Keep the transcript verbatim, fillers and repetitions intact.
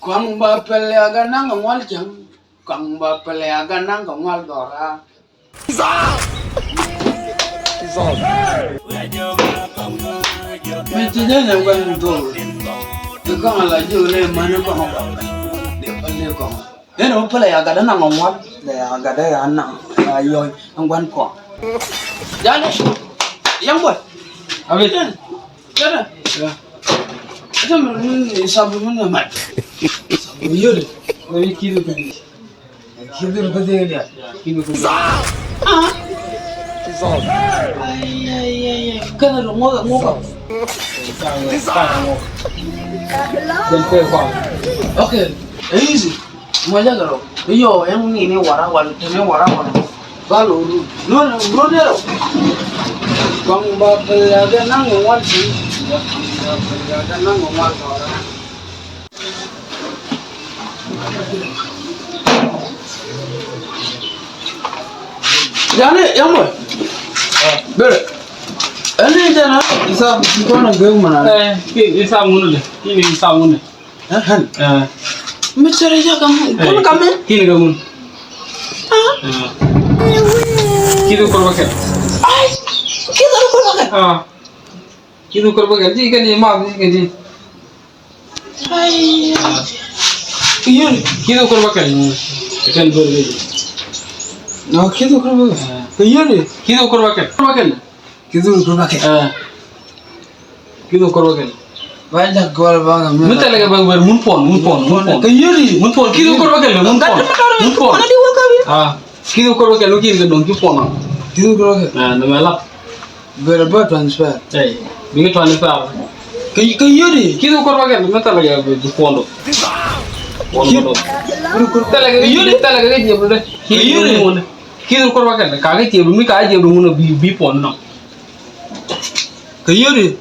Kɔaŋ ba pɛlɛ a ga naŋ kɛ ŋual cäŋ. Kɔaŋ ba pɛlɛ a ga naŋ kɛ ŋual dhɔra. Mi ci jɛ nyɛ gua̱n mi dhol. Di kɔŋ a la jiök ni mani kɔŋ a gua̱n. Di pɛl di kɔŋ. Ɛn ɣöö pälɛ ya gatdä naŋ ŋuan, lɛ ya gatdä ya naŋ, ya yɔ̱ny ɛn gua̱n kɔn. Jani, yɛn bɔy. Abi. Jani. Ya. Ɛtɛ mi, mi, mi sabu mi ni mat. Sabu yöri. Wai kidu kudi. Kidu kudi ya. Kidu kudi. Ah. Ai, ai, ai, ai. Kɛnɛ ri ŋuɔk, ŋuɔk. Jɛn kɛ kɔn. Okay. Easy. Mɔ jɛ kɛ rɔ. Bi yɔ ɛn ni ni wara wal, te ni wara wal. Ba lo ru. No, no, no, no. Kɔŋ ba pɛlɛ a ga naŋ ŋual si. Kɔŋ ba pɛlɛ a ga naŋ ŋual si. Yani, yambo. Bere. Ani jana, isa kɔn a gɛŋ mana. Eh, ki, isa ŋuni de. Ki ni isa ŋuni. Ɛhɛn. Eh. Mi chere ya kam, eh, kun kam. Kini ka mun. Ah. Eh. Kidu korba kɛl. Ai, kidu korba kɛl. Ah. Kidu korba kɛl. Ji kani ma, ji kani. Ai. Kiyuri. Kidu korba kɛl. Kɛn bor kɛl. No, kidu korba kɛl. Eh. Kiyuri. Kidu korba kɛl. Korba kɛl. Kidu kor bakɛl. Ɛ. Kidu kor bakɛl. Ba jak gɔl ba ka mi. Mi tɛlɛ kɛ bɛ bɛ mun puɔn, mun puɔn, mun puɔn. Kɛ yuri. Mun puɔn, kidu kor bakɛl, mun puɔn. Mun puɔn. A. Kidu kor bakɛl, kidu kɛ dɔŋ ki puɔn. Kidu kor bakɛl. Ɛ, nɛ mɛ lap. Bɛ bɛ transfer. Ɛ, bi kɛ transfer. Kɛ, kɛ yuri. Kidu kor bakɛl, mi tɛlɛ kɛ bɛ puɔn do. Puɔn do. Tɛlɛ kɛ yuri, tɛlɛ kɛ jɛ bɛ. Kɛ yuri. Kidu kor bakɛl, ka kɛ jɛ bɛ, mi ka jɛ bɛ mun bi, bi puɔn nɔ. Kɛ yuri.